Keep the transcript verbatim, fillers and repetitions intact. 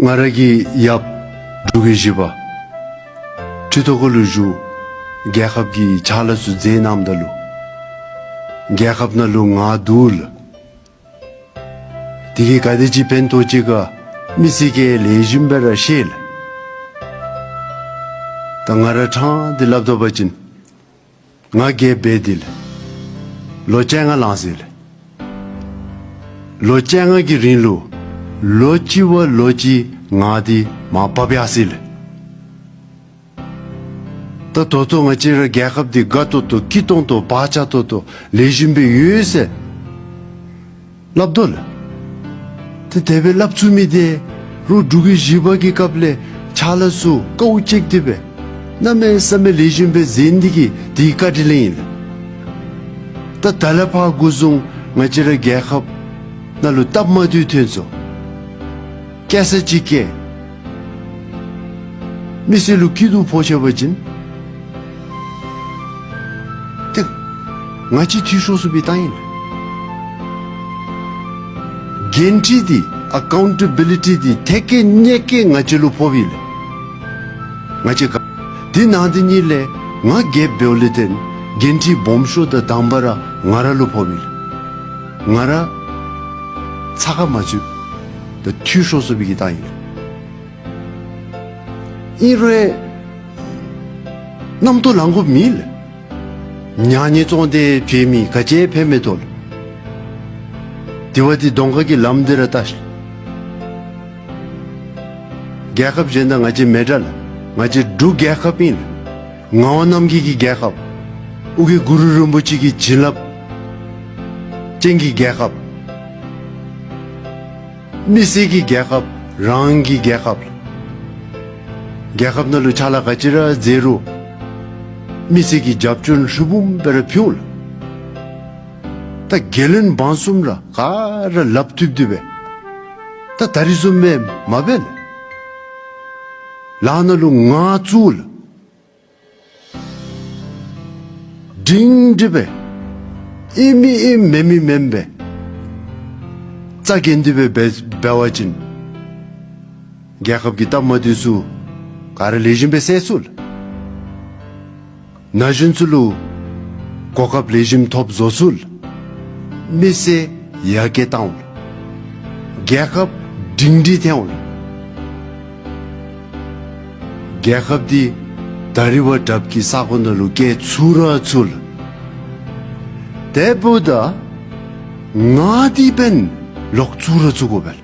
ང་ར་གི་ཡབ་འབྲུག་གི་བཞི་པ་ཁྲི་ཐོག་ཁ་ལུ་བཞུགས། རྒྱལ་ཁབ་ཀྱི་ཕྱག་ལས་ཚུ་མཛད་གནངམ་ད་ལུ་རྒྱལ་ཁབ་ནང་ལུ་ང་འདུག་ལགས། དེ་གིས་ག་དེ་ཅིག་ཕན་ཐོགས་ཅི་ག་མི་སེར་གྱིས་ལེགས་ཤོམ་སྦེ་ར་ཤེས་ལགས། ད་ང་ར་ཕྲང་སྟེ་སླབ་ད་པ་ཅིན་ང་རྒྱལཔོ་འབད་དེ་ལགས་ལོ་བཅོ་ལྔ་ལང་ཟེར་ལགས། ལོ་བཅོ་ལྔ་གི་རིང་ལུ་ལོ་གཅིག་བ་ལོ་གཅིག་ང་འདི་མར་བབས་ཡར་སོ་ཡི་ལགས། ད་ད་ལྟོ་ང་བཅས་ར་རྒྱལ་ཁབ་འདི་དགའ་ཏོག་ཏོ་སྐྱིད་ཏོང་ཏོ་བག་ཆགས་ཏོག་ཏོ་ལེགས་ཤོམ་སྦེ་ཡོད་ཟེར་སླབ་དོ་ལགས། ཏེ་དེ་སྦེ་སླབ་ཚུགས་མི་འདི་རུང་འབྲུག་གི་བཞི་པ་གི་སྐབས་ལས་ཕྱག་ལས་ཚུ་དཀའཝ་སྤྱད་དེ་སྦེ་གནམ་མེད་ས་མེད་ལེགས་ཤོམ་སྦེ་མཛད་ནི་འདི་གིས་དེའི་བཀའ་དྲིན་ལས་ཨིན་ལགས། ད་ད་ལས་ཕར་འགོ་བཟུང་ང་བཅས་ར་རྒྱལ་ཁབ་ནང་ལུ་སྟབས་མ་བདེཝ་ཐོན་སོང་། སྐྱེ་ས་ཅིག་སྐྱེ། མི་སེར་ལུ་སྐྱིད་སྡུག་ཕོག་ཆེ་བ་ཅིན་ཏེ་ང་བཅས་འཐུས་ཤོར་སོང་པའི་རྟགས་ཨིན་ལགས། འགན་འཁྲི་འདི་ཨ་ཀའུན་ཊེ་བི་ལི་ཊི་འདི་ཐད་ཀའི་གནད་ཀའི་ང་བཅས་ལུ་ཕོགཔ་ཨིན་ལགས། ང་བཅས་ག་འདི་ནང་འདི་གཉིས་ལས་ང་རྒྱལཔོ་འབདཝ་ལས་བརྟེན་འགན་འཁྲི་སྦོམ་ཤོས་དང་དང་པ་ར་ང་ར་ལུ་ཕོགཔ་ཨིན་ལགས། ང་ར་ཚ་ཁ་མ་ཚུད་ད་འཐུས་ཤོར་སོང་པའི་གི་རྟགས་ཨིན་ལགས། ཨིན་རུང་རྣམ་རྟོག་ལང་དགོཔ་མེད་ལགས། ཉག་ཉེས་བཙོང་སྟེ་བྱོན་མི་ག་ཅི་ཡང་ཕན་མི་ཐོགས་ལགས། དེ་བ་དེ་གདོང་ཁ་གི་ལམ་འདི་ར་ལྟ་ཤིག། རྒྱལ་ཁབ་གཞན་དང་ང་བཅས་མི་འདྲ་ལགས། ང་བཅས་འབྲུག་རྒྱལ་ཁབ་ཨིན་ལགས། ངག་དབང་རྣམ་རྒྱལ་གྱི་རྒྱལ་ཁབ། ཨོ་རྒྱན་གུ་རུ་རིན་པོ་ཆེ་གི་བྱིན་རླབས་ཅན་གྱི་རྒྱལ་ཁབ། མི་སེར་གྱི་རྒྱལ་ཁབ། རང་གི་རྒྱལ་ཁབ་ལགས། རྒྱལ་ཁབ་ནང་ལུ་ཕྱག་ལཱ་ག་ཅི་ར་མཛད་རུང་མི་སེར་གྱིས་རྒྱབ་སྐྱོར་ཧྲིལ་བུམ་སྦེ་ར་ཕུལ་ལགས། ད་རྒྱལ་བློན་འབངས་གསུམ་ར་ག་ར་ལགཔ་མཐུད་དེ་སྦེ་ད་ད་རིས་བཟུམ་སྦེ་མ་འབད་ལགས། ལག་ནང་ལུ་ངར་བཙུགས་ལགས། སྒྲིང་སྒྲི་སྦེ་ཨིན་མི་ཨིན་མེན་མི་མེན་སྦེ་རྩ་འགེངས་ཏེ་སྦེ་འབད་འབད་བ་ཅིན་རྒྱལ་ཁབ་ཀྱི་སྟབས་མ་བདེཝ་ཚུ་ག་ར་ལེགས་ཤོམ་སྦེ་སེལ་ཚུགས་ལགས། ན་གཞོན་ཚུ་ལུ་གོ་སྐབས་ལེགས་ཤོམ་ཐོབ་བཟོ་ཚུགས་ལགས། མི་སེར་ཡར་རྒྱས་བཏང་འོང་ལགས། རྒྱལ་ཁབ་སྒྲིང་སྒྲི་ཐོན་འོང་ལགས། རྒྱལ་ཁབ་འདི་ད་རིས་བ་དྲགཔ་གི་ས་གོ་ནང་ལུ་སྐྱེལ་ཚུགས་ར་ཚུགས་ལགས། དེ་འབདཝ་ད་ང་འདི་འབདན་ལོག་ཚུགས་ར་ཚུགས་དགོ་པས།